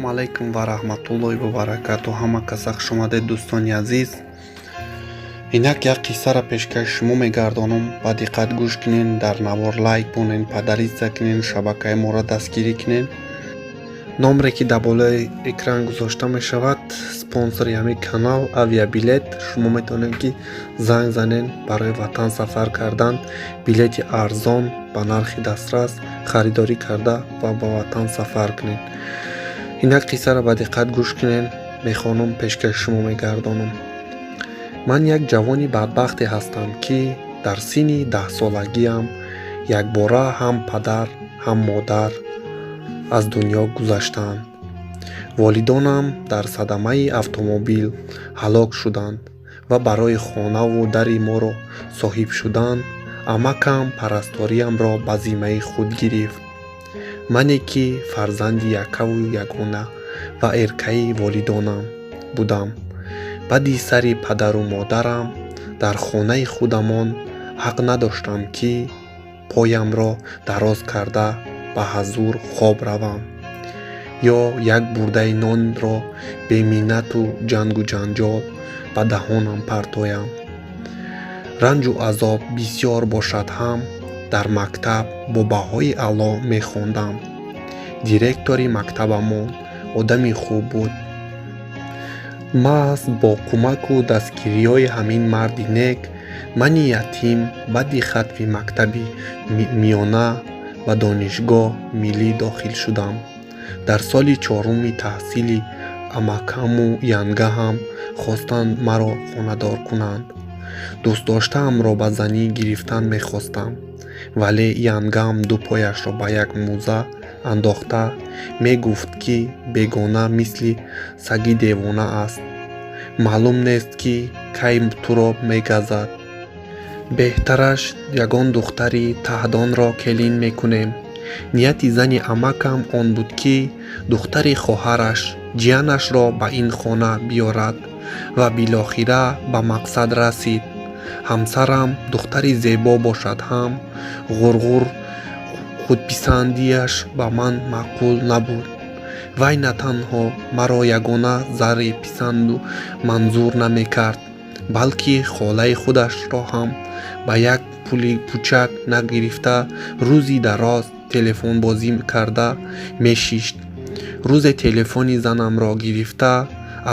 Ассалому алайкум ва раҳматуллоҳи ва баракату. Ҳама каса хуш омадед, дӯстони азиз. Инак як қиссаро пешкаши шумо мегардонам. Ба диққат гӯш кунен, дар навор лайк монен, поделиться кунен, шабакаи моро дастгирӣ кунен. Номре ки дар болои экран гузошта мешавад, спонсори ҳамин канал «Авиабилет». Шумо метавонед, ки занг занен, барои ватан сафар кардан билети арзон ба нархи дастрас харидорӣ карда ва ба ватан сафар кунед. Инак қиссаро ба диққат гӯш кунен, мехонам, пешкаши шумо мегардонам. Ман як ҷавони бадбахте ҳастам, ки дар синни 10-солагиам якбора ҳам падар, ҳам модар аз дунё гузаштанд. Волидонам дар садамаи автомобил ҳалок шуданд ва барои хонаву дари моро соҳиб шудан амакам парасториамро ба зиммаи худ гирифт. Мане ки фарзанди яккаву ягона ва эркаи волидонам будам, баъди сари падару модарам дар хонаи худамон ҳақ надоштам, ки поямро дароз карда ба ҳузур хоб равам ё як бурдаи нонро беминнату ҷангу ҷанҷол ба даҳонам партоям. Ранҷу азоб бисёр бошад ҳам, дар мактаб бо баҳои аъло мехондам. Директори мактабамон одами хуб буд. Маҳз бо кӯмаку дастгириҳои ҳамин марди нек мани ятим баъди хатми мактаби миёна ба донишгоҳ миллӣ дохил шудам. Дар соли чоруми таҳсили амакаму янгаам хостанд маро хонадор кунанд. Дӯстдоштаамро ба занӣ гирифтан мехостам, вале янгаам ду пояшро ба як мӯза андохта мегуфт, ки бегона мисли саги девона аст, маълум нест, ки кай туро мегазад. Беҳтараш ягон духтари таҳдонро келин мекунем. Нияти зани амакам он буд, ки духтари хоҳараш, ҷиянашро ба ин хона биёрад ва билохира ба мақсад расид. Ҳамсарам духтари зебо бошад ҳам, ғурғур, худписандиаш ба ман маъқул набуд. Вай на танҳо маро ягона зари писанду манзур намекард, балки холаи худашро ҳам ба як пули пучак нагирифта, рӯзи дароз телефонбозӣ карда мешишт. Рӯзе телефони занамро гирифта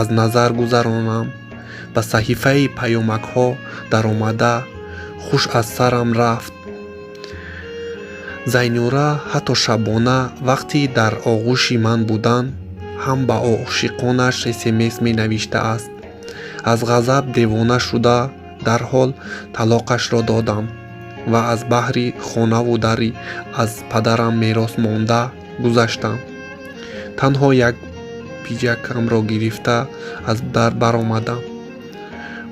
аз назар гузаронам, ба саҳифаи паёмакҳо даромада, хуш аз сарам рафт. Зайнура ҳатто шабона, вақти дар оғӯши ман будан ҳам, ба ошиқонаш смс менавиштааст. Аз ғазаб девона шуда, дарҳол талоқашро додам ва аз баҳри хонаву дари аз падарам мерос монда гузаштам. Танҳо як пиҷакамро гирифта аз дар баромадам.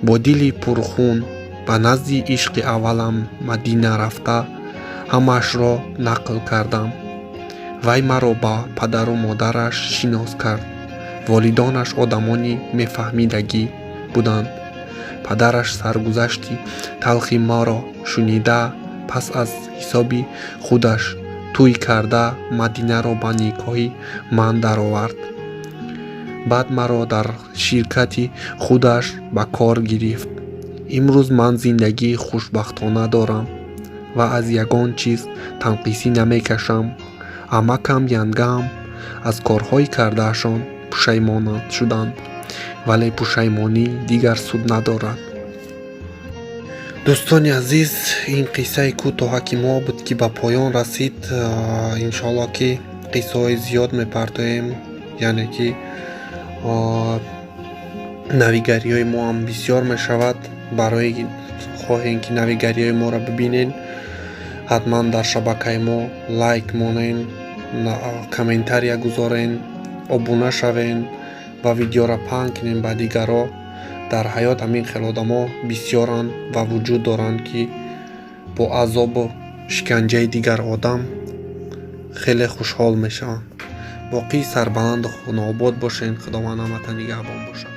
Бо дили пурхун ба назди ишқи аввалам Мадина рафта, ҳамаашро нақл кардам. Вай маро ба падару модараш шинос кард. Волидонаш одамони мефаҳмидагӣ буданд. Падараш саргузашти талхи маро шунида, пас аз ҳисоби худаш тӯй карда, Мадинаро ба никоҳи ман даровард. Баъд маро дар ширкати худаш ба кор гирифт. Имрӯз ман зиндагии хушбахтона дорам ва аз ягон чиз танқисӣ намекашам. Амакам, янгаам аз корҳои кардаашон пушаймон шуданд, вале пушаймонӣ дигар суд надорад. Дӯстони азиз, ин қиссаи кӯтоҳаки мо буд, ки ба поён расид. Иншоалло, ки қиссаҳои зиёд мепартоем, яъне ки навигариҳои мо ҳам бисёр мешавад. Барои хоҳем, ки навигариҳои моро бибинед, ҳатман дар шабакаи мо лайк монен, комментария гузорен, обуна шавен ва видеоро паҳн кунем ба дигарҳо. Дар ҳаёт ҳамин хел одамо бисёранд ва вуҷуд доранд, ки бо азобу шиканҷаи дигар одам хеле хушҳол мешаванд. Боқӣ сарбаланду хонаобод бошед. Худованд ҳаматон нигаҳбон бошад.